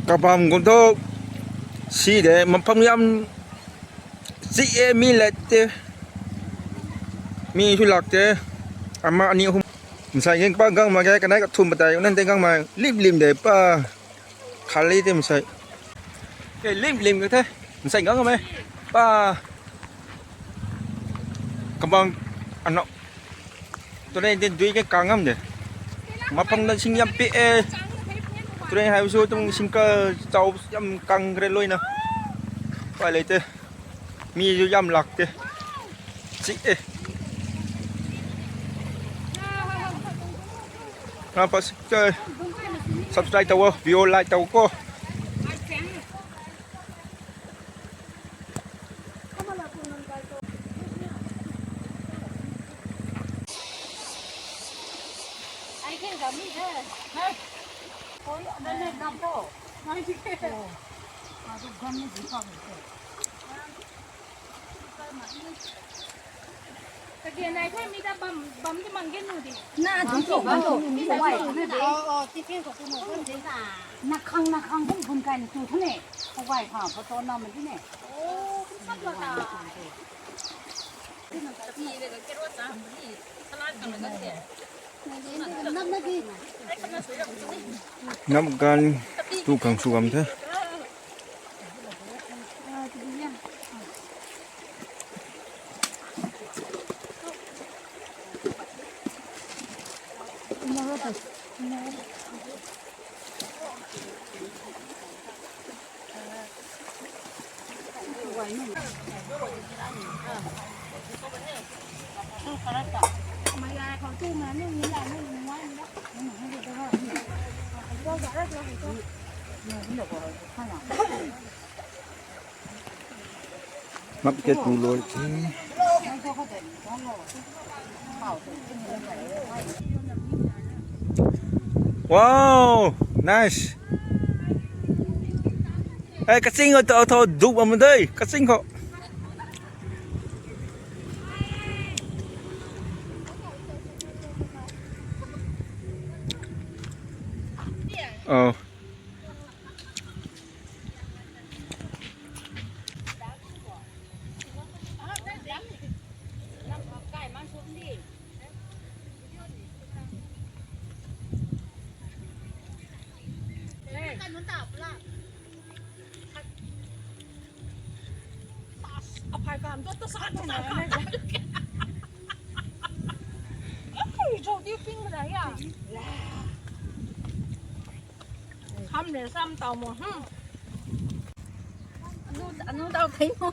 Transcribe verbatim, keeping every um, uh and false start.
Kabam kum thu si de, mapang yam chi e, mi let te. Mi thu lak te. Ama ani hum. Nsai ngen pa gang ma ge, kanai ka thum batai, nan te gang ma lim lim de pa. Khali te nsai. Ke lim lim ke the. Nsai gang ma. Pa. Kabang ano. Turen din dui ke kangam de. Mapang na sing yam pi e. Turen hai su tung sing ka chau yam kang kre loi na. Pai lei te. Mi zu yam lak te. Chi e. Rampa sik te. Subscribe tau, video like tau ko. Kage nai the mi ta bam, bam di mang gen nu di. Na, jin to, bam to, mi ta bam na de. Oh, oh, tiffin ko tu no bam de na. Na khang, na khang bum bum kai na tu thane. Ko gai ha, photo na ma di ne. Oh, kum sap lo ta. Ti le ke ro ta, salad ka ma de. Nam na di. Nam gan tu khang su gam the. Map ke tu loi the. Wow, nice. Eh, kaching ho, tho, tho, duk am dei, kaching ho. Oh. Ham le sam tau mo. Hmm. Anu, anu tau thei mo.